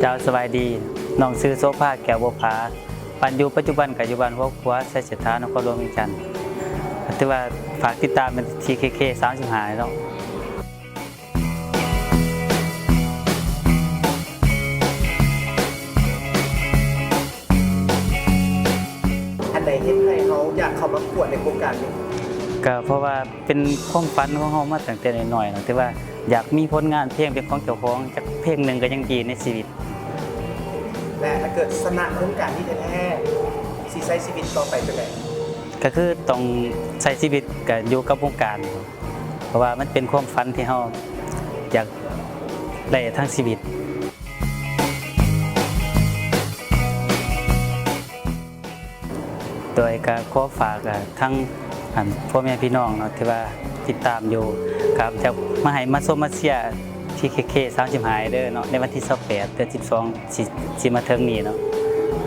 ເຈົ້າ ສະບາຍດີ. ນ້ອງຊື່ໂສພາ ແກ້ວບົວຜາ ບ້ານຢູ່ປັດຈຸບັນກໍຢູ່ບ້ານຫົວຂົວ ໄຊເສດຖາ ນະຄອນຫຼວງວຽງຈັນ. ຖືວ່າຝາກຕິດຕາມເປັນ ທີ ເຄ ເຄ ສາມສິບຫ້າ ເນາະ. ອັນໃດເຮັດໃຫ້ເຮົາຢາກເຂົ້າມາປະກວດໃນໂຄງການນີ້? ກໍເພາະວ່າເປັນຄວາມຝັນຂອງເຮົາມາຕັ້ງແຕ່ນ້ອຍໆເນາະ ທີ່ວ່າຢາກມີຜົນງານເພງເປັນຂອງເຈົ້າຂອງ ຈັກເພງໜຶ່ງກໍຍັງດີໃນຊີວິດ. ແລະ ຖ້າເກີດຊະນະໂຄງການນີ້ແທ້ໆ ຊິໃຊ້ຊີວິດຕໍ່ໄປຈັ່ງໃດ? ກໍຄືຕ້ອງໃຊ້ຊີວິດກໍຢູ່ກັບວົງການ ເພາະວ່າມັນເປັນຄວາມຝັນທີ່ເຮົາຢາກໄດ້ທັງຊີວິດ. ໂດຍກໍຂໍຝາກ ເອີ ທັງ ອັນ ພໍ່ແມ່ພີ່ນ້ອງເນາະ ທີ່ວ່າຕິດຕາມຢູ່ ກໍຢາກມາໃຫ້ມາຊົມມາເຊຍ ທີ ເຄ ເຄ ສາມສິບຫ້າ ເດີເນາະ ໃນວັນທີຊາວແປດ ເດືອນສິບສອງ ຊິ ຊິມາເຖິງນີ້ເນາະ.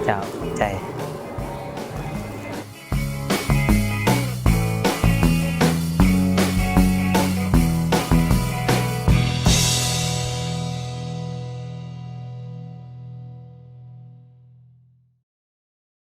ເຈົ້າ ຂອບໃຈ.